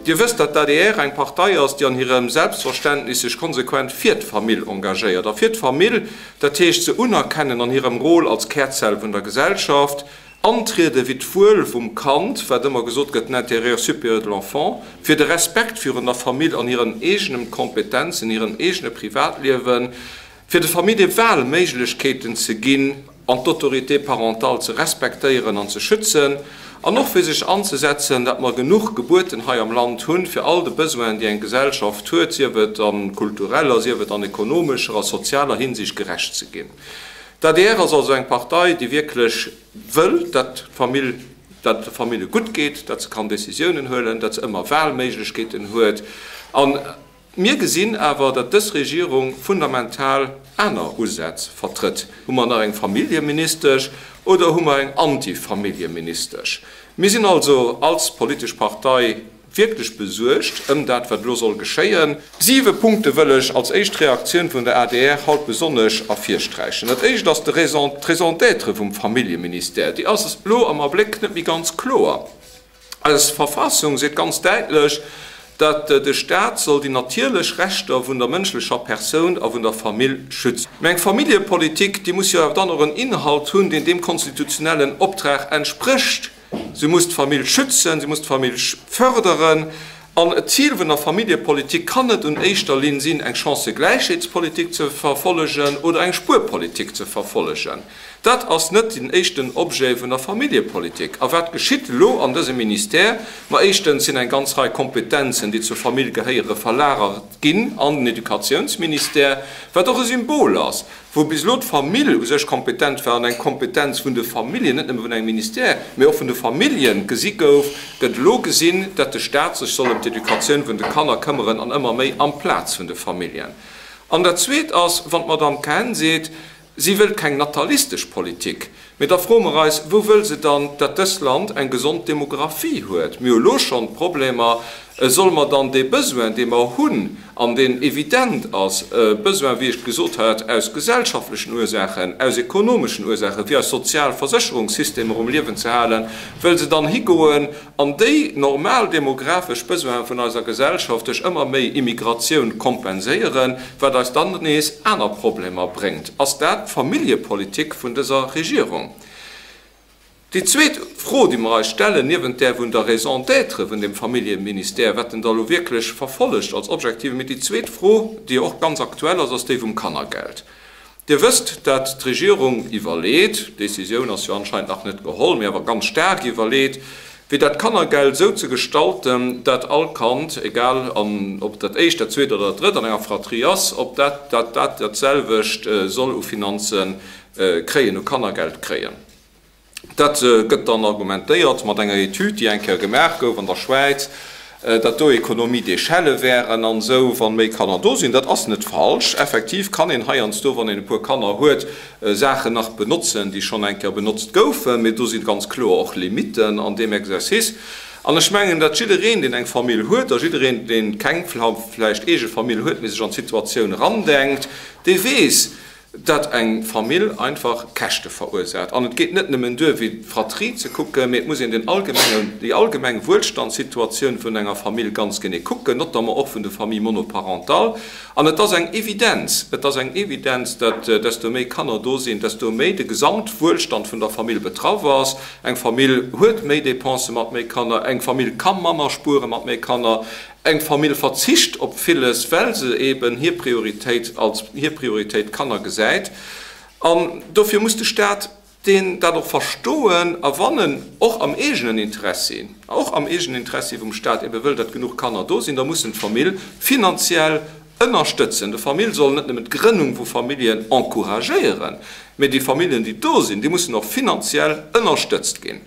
Dir wësst, datt d'ADR eng Partei ass, déi an hirem Selbstverständnis sech konsequent fir d'Famill engagéiert. A fir d'Famill, dat heescht se unerkennen an hirem Rôle als Kärzell vun der Gesellschaft, antriede fir d'Wuel vum Kand, wat ëmmer gesot gëtt, den Intérêt supérieur de l'enfant, fir de Respekt virun der Famill an hiren eegenen Kompetenzen, hirem eegene Privatliewen, fir de Famillje Wahlméiglechkeeten ze ginn an d'Autorité parentale ze respektéieren an ze schützen, an och fir sech anzesetzen, datt mer genuch Gebuerten hei am Land hunn, fir all de Besoinen, déi eng Gesellschaft huet, sief et a kultureller, sief et an ekonomescher a sozialer Hinsicht, gerecht ze ginn. D'adr ass also eng Partei, déi wierklech wëll, datt d'Famill, datt et de Famille gutt geet, datt se kann Décisiounen huelen, datt se ëmmer Wahlméiglechkeeten huet. An Mir gesinn awer, datt dës Regierung fundamental aner Usätz vertrëtt. Hu mer nach eng Familljeministesch oder hu mer eng Anti-Familljeministesch? Mir sinn also als politesch Partei wierklech besuergt ëm dat, wat elo soll geschéien. Siwe Punkte wëll ech als éischt Reaktioun vun der adr haut besonnesch ervirsträichen. Dat éischt ass d'Raison d'être vum Familljeministère. Déi ass elo am Abléck net méi ganz kloer. Eis Verfassung seet ganz däitlech, datt de Staat soll déi natierlech Rechter vun der mënschlecher Persoun a vun der Famill schützen. Mä eng Familljepolitik, déi muss jo awer dann och en Inhalt hunn, deen deem konstitutionellen Optrag entsprécht. Se muss d'Famill schützen, se muss d'Famill förderen. An d'Zil vun der Familljepolitik kann net un éischter Linn sinn, eng Chancëgläichheetspolitik ze verfollegen oder eng Spuerpolitik ze verfollegen. Dat ass net den éischten Objet vun der Familljepolitik. A wat geschitt elo an dësem Ministère? Ma éischtens sinn eng ganz Rei Kompetenzen, déi zur Famill gehéieren, verlagert ginn an den Educatiounsministère, wat och e Symbol ass, wou bis elo d'Famill u sech kompetent war an eng Kompetenz vun de Familljen, net nëmme vun engem Ministère, mee och vun de Familljen gesi gouf, gëtt elo gesinn, dat de Stat sech soll ëm d'Educatioun vun de Kanner këmmeren an ëmmer méi amplaz vun de Familljen. An dat Zweet ass, wann d'Madame Cahen seet, si wëllt keng natalistesch Politik, mee da froe mer eis, wou wëll se dann, dat dës Land eng gesond Demographie huet? Mir hu elo schonn d'Problemer, Solle mer dann dee Besoin, dee mer hunn an deen evident ass, e Besoin, wéi ech gesot hat, aus gesellschaftlechen Ursaachen, aus ekonomeschen Ursaachen, fir eis sozial Versécherungssystemer um Liewen ze halen, wëll se dann higoen an déi normal demografesch Besoine vun eiser Gesellschaft duerch ëmmer méi Immigratioun kompenséieren, wat eis dann nees aner Problemer bréngt? Ass dat d'Familljepolitik vun dëser Regierung? Déi zweet Fro, déi mer eis stellen, niewent där vun der Raison d'être vun deem Familljeministère, wat en da elo wierklech verfollegt als objektive, mee déi zweet Fro, déi och ganz aktuell ass, ass déi vum Kannergeld. Dir wësst, dat d'Regierung iwwerleet, d'Décisioun ass jo anscheinend nach net geholl, mee awer ganz staark iwwerleet, fir dat Kannergeld esou ze gestalten, dat all Kand, egal an ob dat éischt, dat zweet oder dat drëtt an enger Fratrie ass, ob dat dat dat datselwecht soll u Finanze kréien, u Kannergeld kréien. Dat gëtt dann argumentéiert mat enger Etüd, déi eng Kéier gemaach gouf an der Schwäiz, datt do Économies d'échelle wären an esou, wann méi Kanner do sinn. Dat ass net falsch. Effektiv kann een heiansdo, wann een e puer Kanner huet, Saachen nach benotzen, déi schonn eng Kéier benotzt goufen. Mee do si ganz kloer och Limitten an deem Exercice. An ech mengen, datt jiddereen, deen eng Famill huet, a jiddereen, deen keng vläicht eege Famill huet, mee sech an d'Situatioun erandenkt, dee weess, dat eng Famill einfach Käschte verursaacht. An et geet net nëmmen duer, wéi d'Fratrie ze kucken, mee et muss een den allgemengen, déi allgemeng Wuelstandssituatioun vun enger Famill ganz genee kucken, notamment och vun de Familles monoparentales. An et ass eng Evidenz, et ass eng Evidenz, dat desto méi Kanner do sinn, desto méi de Gesamtwuelstand vun der Famill betraff ass. Eng Famill huet méi Dépense mat méi Kanner, eng Famill ka manner spuere mat méi Kanner, Eng Famill verzicht op villes, well se eben hir Prioritéit als hir Prioritéit d'Kanner gesäit. An dofir muss de Staat deen dat och verstoen a wann en och am eegenen Interessi, och am eegenen Interessi vum Staat ebe wëll, datt genuch Kanner do sinn, da muss en d'Famill finanziell ënnerstëtzen. De Famill soll net nëmmen d'Grënnung vu Familljen encouragéieren, mä déi Familljen, déi do sinn, déi mussen och finanziell ënnerstëtzt ginn.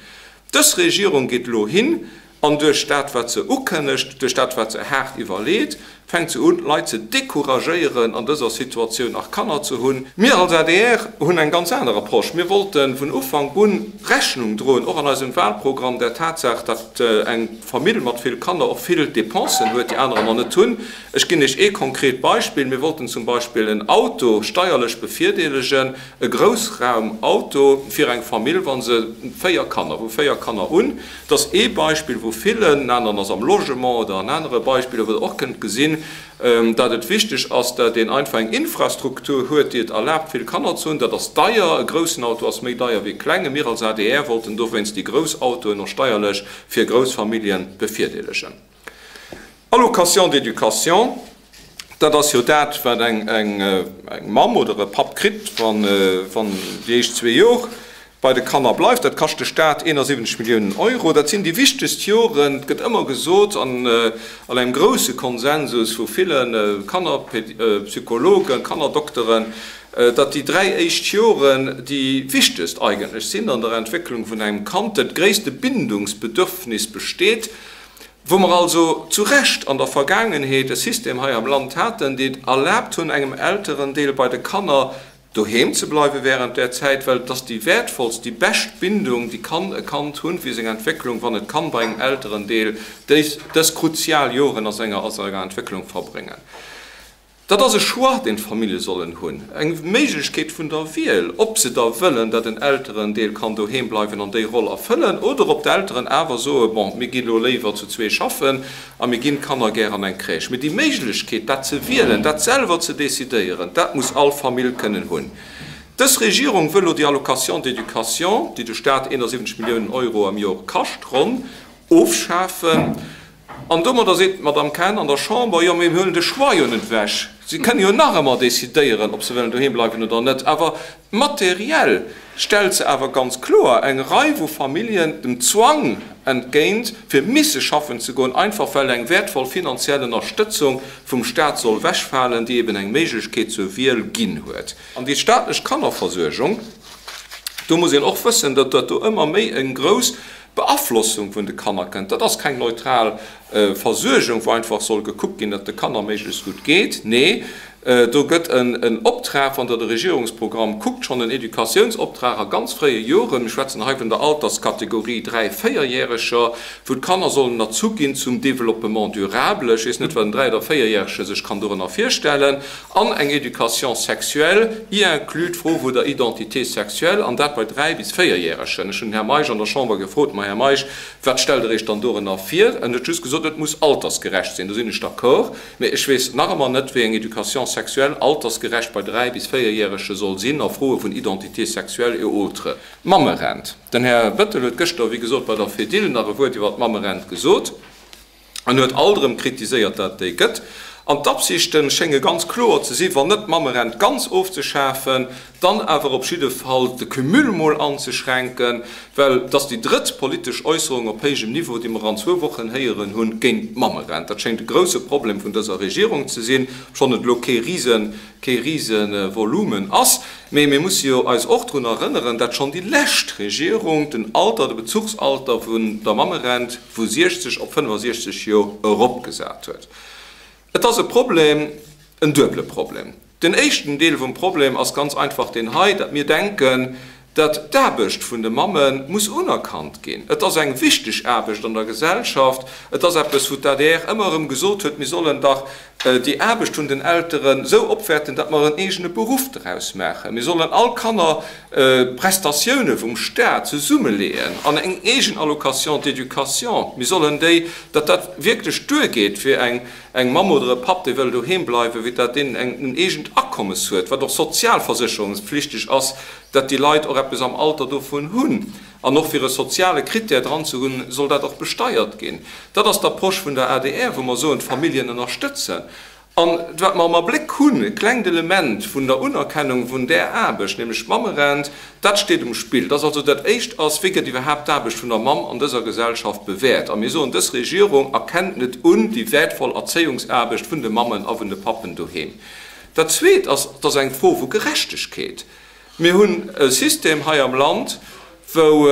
Dës Regierung geet elo hin an duerch dat, wat se ukënnegt, duerch dat, wat se haart iwwerleet, Fänkt se un, d'Leit ze decouragéieren, an dëser Situatioun nach Kanner ze hunn. Mir als adr hunn eng ganz aner Approche. Mir wollte vun Ufank un Rechnung droen, och an eisem Wahlprogramm, der Tatsaach, datt eng Famill mat vill Kanner och vill Dépensen huet, déi anerer nach net hunn. Ech ginn Iech ee konkret Beispill, Mir wollten zum Beispill en Auto steierlech bevirdeelegen, e Groussraumauto fir eng Famill, wa se 4 Kanner, vu 4 Kanner un. Dat ass ee Beispill vu villen. En aneren ass am Logement oder an anere Beispiller, wou Der och kënnt gesinn, datt et wichteg ass, datt een einfach eng Infrastruktur huet, déi et erlaabt, vill Kanner ze hunn. Dat ass deier. E groussen Auto ass méi deier wéi e klengen. Mir als adr wollten dowéinst déi grouss Autoen och steierlech fir grouss Famillje bevirdeelegen. Allocation d'éducation, dat ass jo dat, wat eng Mamm oder e Papp kritt, wann déi éischt zwee Jor bei de Kanner bleift. Dat kascht de Staat 71 Milliounen Euro. Dat sinn déi wichtegst Joren. Et gëtt ëmmer gesot, an engem grousse Konsensus vu ville Kannerpsychologen, Kannerdokteren, datt déi dräi éischt Joren déi wichtegst eigentlech sinn an der Entwécklung vun engem Kand, dat gréisste Bindungsbedürfnis besteet. Wou mer also zu Recht an der Vergaangenheet e System hei am Land haten, dee et erlaabt hunn, engem Elterendeel bei de Kanner doheem ze bleiwe während där Zäit, well et ass déi wäertvollst, déi bescht Bindung, déi kann e Kand hunn fir seng Entwécklung, wann et kann bei engem Elterendeel dës kruzial Joren a senger Entwécklung verbréngen. Dat ass e Choix, deen d'Famillje sollen hunn, eng Méiglechkeet vun der Wiel, ob se da wëllen, datt en Elterendeel kann doheem bleiwen an déi Roll erfëllen, oder ob d'Elteren awer soen, Bon, mir gi lo léiwer zu zwee schaffen a mir ginn d'Kanner gär an eng Crèche. Mee déi Méiglechkeet, dat ze wielen, dat selwer ze decidéieren, dat muss all Famill kënnen hunn. Dës Regierung wëll lo déi Allocation d'éducation, déi de Staat 71 Milliounen Euro am Jor kascht, ronn, ofschafen. An domadder seet d'Madame Cahen an der Chamber, Jo, mee mir huelen de Choix jo net ewech. Si kënnen jo nach ëmmer decidéieren, ob se wëllen doheem bleiwen oder net. Awer materiell stellt se awer ganz kloer eng Rei vu Familljen dem Zwang entgéint, fir misse schaffen ze goen, einfach well eng wäertvoll finanziell Ënnerstëtzung vum Staat soll wechfalen, déi eben eng Méiglechkeet zur Wiel ginn huet. An déi staatlech Kannerversuergung, do muss een och wëssen, datt dat do ëmmer méi eng grouss Beaflossung vun de Kanner kënnt. Dat ass keng neutral Versuergung, wou einfach soll gekuckt ginn, datt de Kanner méiglechst gutt geet. Nee, do gëtt en Optrag, wann Der de Regierungsprogramm kuckt, schonn en Educatiounsoptrag a ganz fréie Joren, mir schwätzen hei vun der Alterskategorie dräi-, véierjäreger, wou d'Kanner sollen erzu ginn zum Développement durable, ech weess net, wat en dräi oder véierjärege sech kann dorënner virstellen, an eng Éducation sexuelle, y inclus d'Fro vu der Identité sexuelle, an dat bei dräi bis véierjäregen. Ech hunn den Här Meisch an der Chamber gefrot, Ma Här Meisch, wat stellt Der Iech dann dorënner vir? En huet just gesot, Et muss altersgerecht sinn. Do sinn ech d'accord, mä ech weess nach ëmmer net, wéi eng Éducation sexuelle altersgerecht bei dräi bis véierjärege soll sinn a Froe vun Identité sexuelle et autres. D'Mammerent. Den Här Bettel huet gëschter, wéi gesot, bei der Fedil nach e Wuert iwwert d'Mammerent gesot. En huet alt erëm kritiséiert, dat et déi gëtt. An d'Absichten schénge ganz kloer ze sinn, wann net d'Mammerent ganz ofzeschafen, dann awer op jidde Fall de Cumul mol anzeschränken, well et ass déi drëtt politesch Äusserung op héijem Niveau, déi mer an zwou Wochen héieren hunn, géint d'Mammerent. Dat schéngt e grousse Problem vun dëser Regierung ze sinn, obschonn et elo kee Risen, kee Risevolumen ass. Mee mir musse jo eis och drun erënneren, dat schonn déi lescht Regierung den Alter, de Bezuchsalter vun der Mammerent vu 60 op 65 Joer eropgesat huet. Et ass e Problem, en duebele Problem. Den éischten Deel vum Problem ass ganz einfach deen hei, datt mir denken, datt d'Aarbecht vun de Mamme muss unerkannt ginn. Et ass eng wichteg Aarbecht an der Gesellschaft. Et ass eppes, wou d'ADR ëmmer erëm gesot huet, mir sollen dach déi Aarbecht vun den Elteren esou opwäerten, datt mer en eegene Beruff draus maachen. Mir sollen all Kanner Prestatioune vum Staat zesummeleeën an eng eegen Allocation d'éducation. Mir sollen déi, datt dat wierklech duergeet fir eng eng Mamm oder e Papp, dee wëll doheem bleiwen, wéi datt deen eng en eegent Akommes huet, wat och sozialversécherungspflichteg ass, datt déi Leit och eppes am Alter dovun hunn. An och fir e soziale Critère dran ze hunn, soll dat och besteiert ginn. Dat ass d'Approche vun der adr, wou mer soen, d'Familljen ënnerstëtzen. An wat mer am Abléck hunn, e klengt Element vun der Unerkennung vun där Aarbecht, nämlech d'Mammerent, dat steet um Spill. Dass also dat Éischt ass, Wéi gëtt iwwerhaapt d'Aarbecht vun der Mamm an dëser Gesellschaft bewäert? A mir soen, dës Regierung erkennt net un déi wäertvoll Erzéiungsaarbecht vun de Mammen a vun de Pappen doheem. Dat Zweet ass, et ass eng Fro vu Gerechtegkeet. Mir hunn e System hei am Land, wou,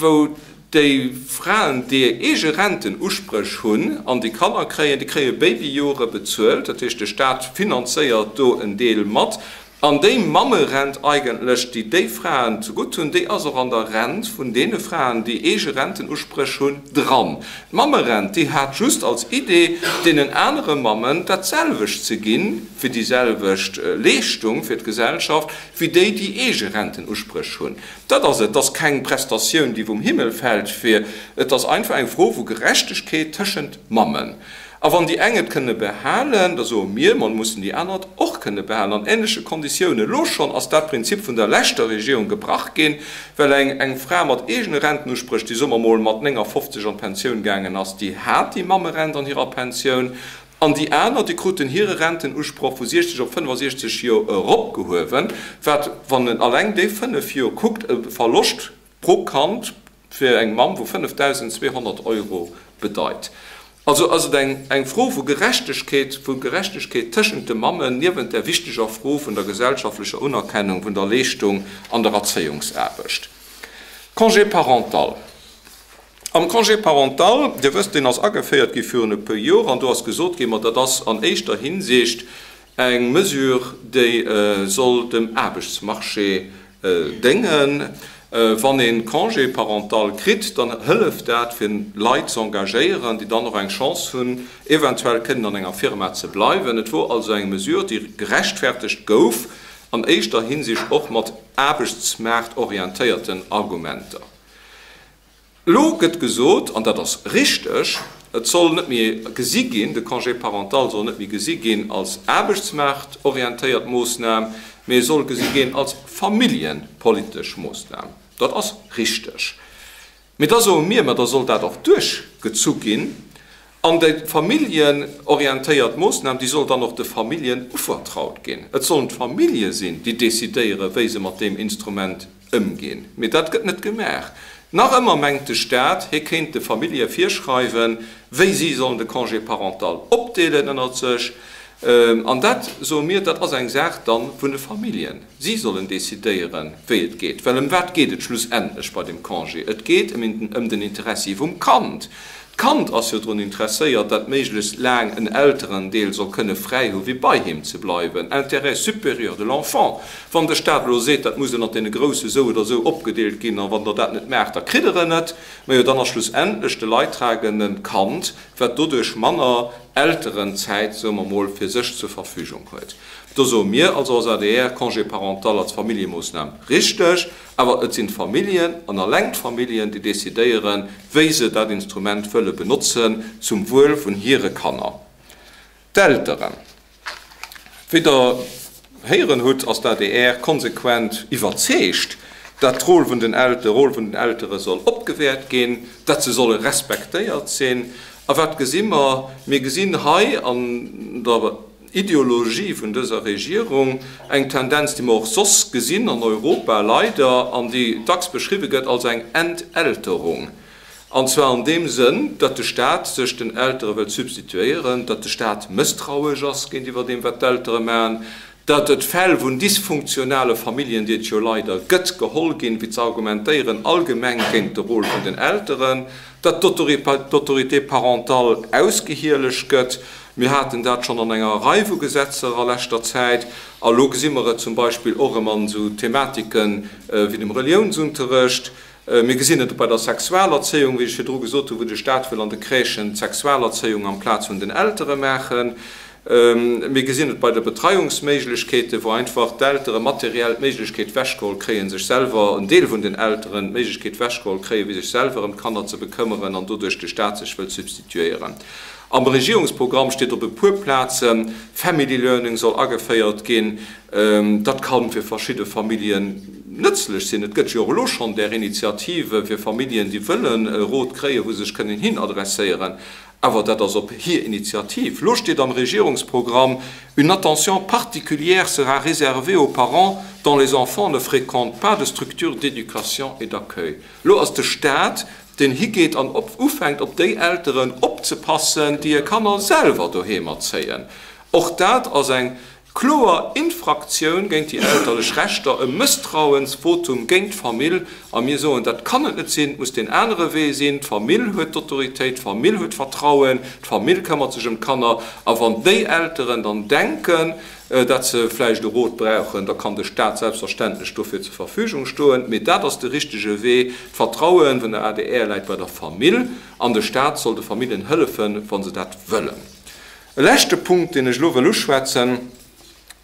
wou. Déi Fraen, déi eege Rentenuspréch hunn an déi Kanner kréien, déi kréie Babyjore bezuelt. Dat heescht, de Staat finanzéiert do en Deel mat. An déi Mammerent eigentlech, déi déi Fraen zegutt hunn, déi ass och an der Rent vun deene Fraen, déi eege Rentenuspréch hunn, dran. D'Mammerent, déi hat just als Idee, deenen anere Mammen dat selwecht ze ginn, fir déi selwecht Leeschtung fir d'Gesellschaft, wéi déi, déi eege Rentenuspréch hunn. Dat ass et. Et ass keng Prestatioun, déi vum Himmel fält, fir et ass einfach eng Fro vu Gerechtegkeet tëschent Mammen. A wann déi eng et kënne behalen, da soe mir, ma mussen déi aner et och kënne behalen, an ähnleche Konditiounen. Elo schonn ass dat Prinzip vun der leschter Regierung gebrach ginn, well eng eng Fra mat eegene Rentenuspréch, déi, soe mer mol, mat 59 an d'Pensioun gaangen ass, déi hat déi Mammerent an hirer Pensioun, an déi aner, déi kruten hire Rentenusproch vu 60 op 65 Joer eropgehuewen, wat, wann en alleng déi fënnef Joer kuckt, e Verloscht pro Kand fir eng Mamm vu 5.200 Euro bedeit. Also ass et eng eng Fro vu Gerechtegkeet, vu Gerechtegkeet tëschent de Mammen, niewent där wichteger Fro vun der gesellschaftlecher Unerkennung vun der Leeschtung an der Erzéiungsaarbecht. Congé parental. Am Congé parental, Dir wësst, deen ass ageféiert gi virun e puer Joer, an do ass gesot ginn, ma dat ass an éischter Hinsicht eng Mesure, déi soll dem Aarbechtsmarché déngen. Wann ee Congé parental kritt, dann hëlleft dat fir Leit ze engagéieren, déi dann och eng Chance hunn, eventuell kënnen an enger Firma ze bleiwen. Et wor also eng Mesure, déi gerechtfertegt gouf, an éischter Hinsicht och mat aarbechtsmaartorientéierten Argumenter. Elo gëtt gesot, an dat ass richteg, et soll net méi gesi ginn, de Congé parental soll net méi gesi ginn als aarbechtsmaartorientéiert Moossnam, mee e soll gesi ginn als familljepolitesch Moossnam. Dat ass richteg. Mee da soe mir, ma da soll dat och duerchgezu ginn. An déi familljenorientéiert Moossnam, déi soll dann och de Familljen uvertraut ginn. Et sollen d'Famillje sinn, déi decidéieren, wéi se mat deem Instrument ëmginn. Mee dat gëtt net gemaach. Nach ëmmer mengt de Staat, hie kéint de Famillje virschreiwen, wéi si sollen de Congé parental opdeelen ënnert sech. An dat, soe mir, dat ass eng Saach dann vun de Familljen. Si sollen decidéieren, wéi et geet. Well ëm wat geet et schlussendlech bei dem Congé? Et geet ëm den Interessi vum Kand. D'Kand ass jo drun interesséiert, dat méiglechst laang en Elterendeel soll kënne fräi hu fir bei him ze bleiwen. Intérêt supérieur de l'enfant. Wann de Staat elo seet, dat muss ënnert deene Grousse sou oder sou opgedeelt ginn a wann der dat net maacht, da kritt der en net, majo dann ass schlussendlech de leidtragenden d'Kand, wat doduerch manner Elterenzäit, soe mer mol, fir sech zur Verfügung huet. Do soe mir also als adr, Congé parental als Familljemoossnam, richteg. Awer et sinn d'Familljen, an alleng d'Familljen, déi decidéieren, wéi se dat Instrument wëlle benotzen zum Wuel vun hire Kanner. D'Elteren. Wéi Der héieren hutt, ass d'ADR konsequent iwwerzeegt, dat d'Rôle vun den El, de Rôle vun den Eltere soll opgewäert ginn, dat se solle respektéiert sinn. A wat gesi mer? Mir gesinn hei an der Ideologie vun dëser Regierung, eng Tendenz, déi mer och soss gesinn an Europa, leider, an déi dacks beschriwwe gëtt als eng Entelterung, an zwar an deem Sënn, datt de Stat sech den Eltere wëllt substituéieren, datt de Stat mësstrauesch ass géintiwwer deem, wat d'Eltere maachen, datt et Fäll vun dysfunktionale Familljen, déi et jo leider gëtt, geholl ginn, fir ze argumentéieren allgemeng géint de Rôle vun den Elteren, datt d'Autorité parentale ausgehielegt gëtt. Mir haten dat schonn an enger Rei vu Gesetzer a leschter Zäit, a lo gesi mer et zum Beispill och erëm an esou Thematiken wéi dem Reliounsunterrecht. Mir gesinn et bei der Sexualerzéiung, wéi ech virdru gesot hunn, wou de Stat wëll an de Crèchen d'Sexualerzéiung amplaz vun den Eltere maachen. Mir gesinn et bei de Betreiungsméiglechkeeten, wou einfach d'Eltere materiell d'Méiglechkeet wechgeholl kréien, sech selwer, en Deel vun den Elteren d'Méiglechkeet wechgeholl kréien, fir sech selwer ëm d'Kanner ze bekëmmeren an doduerch de Stat sech wëllt substituéieren. Am Regierungsprogramm steet op e puer Plazen, Family Learning soll ageféiert ginn. Dat ka fir verschidde Familljen nëtzlech sinn. Et gëtt jo och elo schonn där Initiative fir Familljen, déi wëllen e Rot kréien, wou se sech kënnen hin adresséieren. Awer dat ass op hir Initiativ. Elo steet am Regierungsprogramm, Une attention particulière sera réservée aux parents dont les enfants ne fréquentent pas de structures d'éducation et d'accueil. Elo ass de Stat deen higeet an ufänkt op déi Elteren opzepassen, déi hir Kanner selwer doheem erzéien. Och dat ass eng. Kloer Infraktioun géint déi elterlech Rechter, e Mësstrauensvotum géint d'Famill. A mir soen, dat kann et net sinn, et muss deen anere Wee sinn. D'Famill huet d'Autoritéit, d'Famill huet d'Vertrauen, d'Famill këmmert sech ëm d'Kanner. A wann déi Elteren dann denken, dat se vläicht e Rot brauchen, da kann de Stat selbstverständlech dofir zur Verfügung stoen. Mee dat ass de richtege Wee. D'Vertraue vun der adr läit bei der Famill an de Stat soll de Familljen hëllefen, wa se dat wëllen. E leschte Punkt, deen ech elo wëll uschwätzen,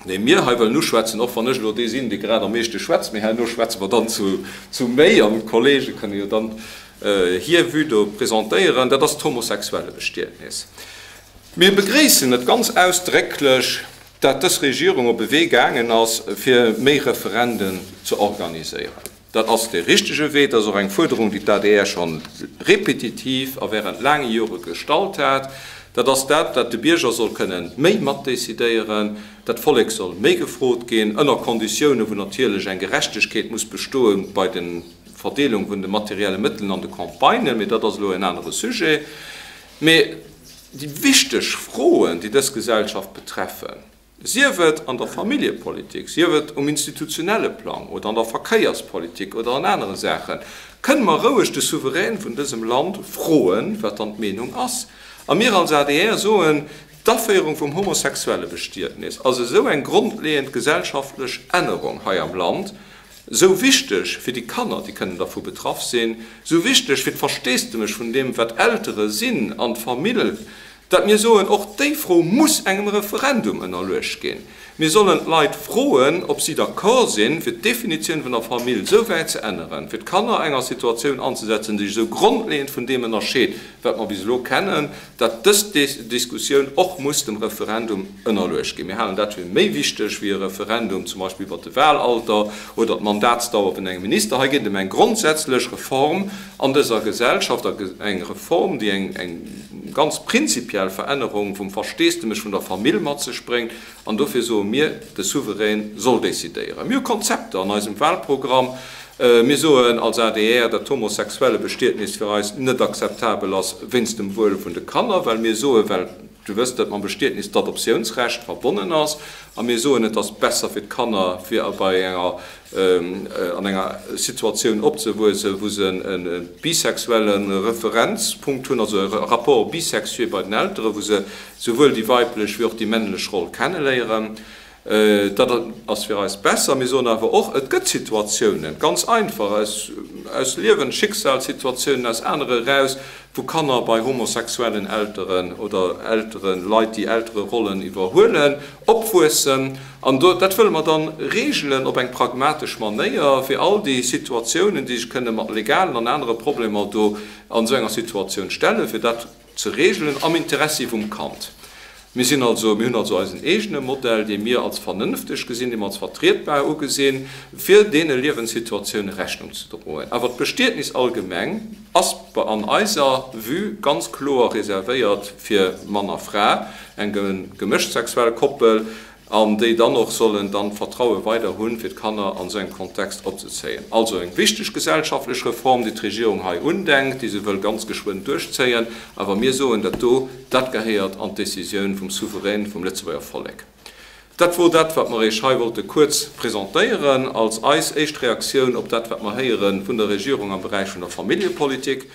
dee mir hei wëllen uschwätzen, och wann ech elo dee sinn, dee grad am meeschte schwätzt, mee herno schwätze mer dann zu méi an d'Kollege kënne jo dann hir Vue do presentéieren, dat ass d'Homosexuellebestietnis. Mir begréissen et ganz ausdrécklech, dat dës Regierung op e Wee gaangen ass, fir méi Referenden ze organiséieren. Dat ass dee richtege Wee. Dat ass och eng Fuerderung, déi d'ADR scho repetitiv a während laange Jore gestallt hat. Dat ass dat, dat de Bierger soll kënnen méi matdecidéieren, dat Vollek soll méi gefrot ginn, ënner Konditiounen, wou natierlech eng Gerechtegkeet muss bestoe bei der Verdeelung vun de materielle Mëttelen an de Campagnen. Mee dat ass elo en anere Sujet. Mee déi wichteg Froen, déi dës Gesellschaft betreffen, Sief et an der Familljepolitik, sief et um institutionelle Plang oder an der Verkéierspolitik oder an anere Saachen, kënne mer roueg de Souverän vun dësem Land froen, wat dann d'Meenung ass. A mir als adr soen, D'Aféierung vum Homosexuellebestietnis ass esou eng grondleeënd gesellschaftlech Ännerung hei am Land, esou wichteg fir déi Kanner, déi kënnen dervu betraff sinn, esou wichteg fir d'Versteesdemech vun deem, wat Eltere sinn an d'Famill, Datt mir soen, och déi Fro muss engem Referendum ënnerluecht ginn. Mir sollen d'Leit froen, ob si d'accord sinn, fir d'Definitioun vun der Famill esou wäit ze änneren, fir d'Kanner enger Situatioun anzesetzen, déi sech esou grondleeënd vun deem ënnerscheet, wat mer bis elo kennen, datt dës Diskussioun och muss dem Referendum ënnerluecht ginn. Mir halen dat fir méi wichteg wéi e Referendum zum Beispill iwwert de Wahlalter oder d'Mandatsdauer vun engem Minister. Hei geet et ëm eng grondsätzlech Reform an dëser Gesellschaft, eng Reform, déi eng ganz prinzipiell Verännerung vum Versteesdemech vun der Famill mat sech bréngt. An dofir soe mir, de Souverän soll decidéieren. Mir hu Konzepter an eisem Wahlprogramm. Mir soen als adr, dat d'Homosexuellebestietnis fir eis net akzeptabel ass wéinst dem Wuel vun de Kanner, well mir soen, well Du wësst, datt mam Bestietnis d'Adoptiounsrecht verbonnen ass. A mir soen, et ass besser fir d'Kanner, fir bei enger, an enger Situatioun opzewuesen, wou se e bisexuelle Referenzpunkt hunn, also e Rapport bisexué bei den Elteren, wou se souwuel déi weiblech wéi och déi männlech Roll kenneléieren. Dat ass fir eis besser. Mir soen awer och, et gëtt Situatiounen, ganz einfach aus, aus Liewen, Schicksalssituatiounen, aus anere eraus, wou Kanner bei homosexuellen Elteren oder Elteren, Leit, déi Eltererollen iwwerhuelen, opwuessen. An do, dat wëlle mer dann regelen op eng pragmatesch Manéier, fir all déi Situatiounen, déi sech kënne mat legalen an anere Problemer do an esou enger Situatioun stellen, fir dat ze regelen am Interessi vum Kand. Mir sinn also, mir hunn also eisen eegene Modell, dee mir als vernënfteg gesinn, dee mer als vertrietbar ugesinn, fir deene Liewenssituatioune Rechnung ze droen. Awer d'Bestietnis allgemeng ass an eiser Vue ganz kloer reservéiert fir Mann a Fra, eng gemëscht sexuell Koppel. An déi dann och sollen dann d'Vertraue weider hunn, fir d'Kanner an esou engem Kontext opzezéien. Also eng wichteg gesellschaftlech Reform, déi d'Regierung hei undenkt, déi se wëll ganz geschwënn duerchzéien. Awer mir soen, dat do, dat gehéiert an d'Décisioun vum Souverän, vum Lëtzebuerger Vollek. Dat wor dat, wat mer Iech hei wollte kuerz presentéieren als eis éischt Reaktioun op dat, wat mer héiere vun der Regierung am Beräich vun der Familljepolitik.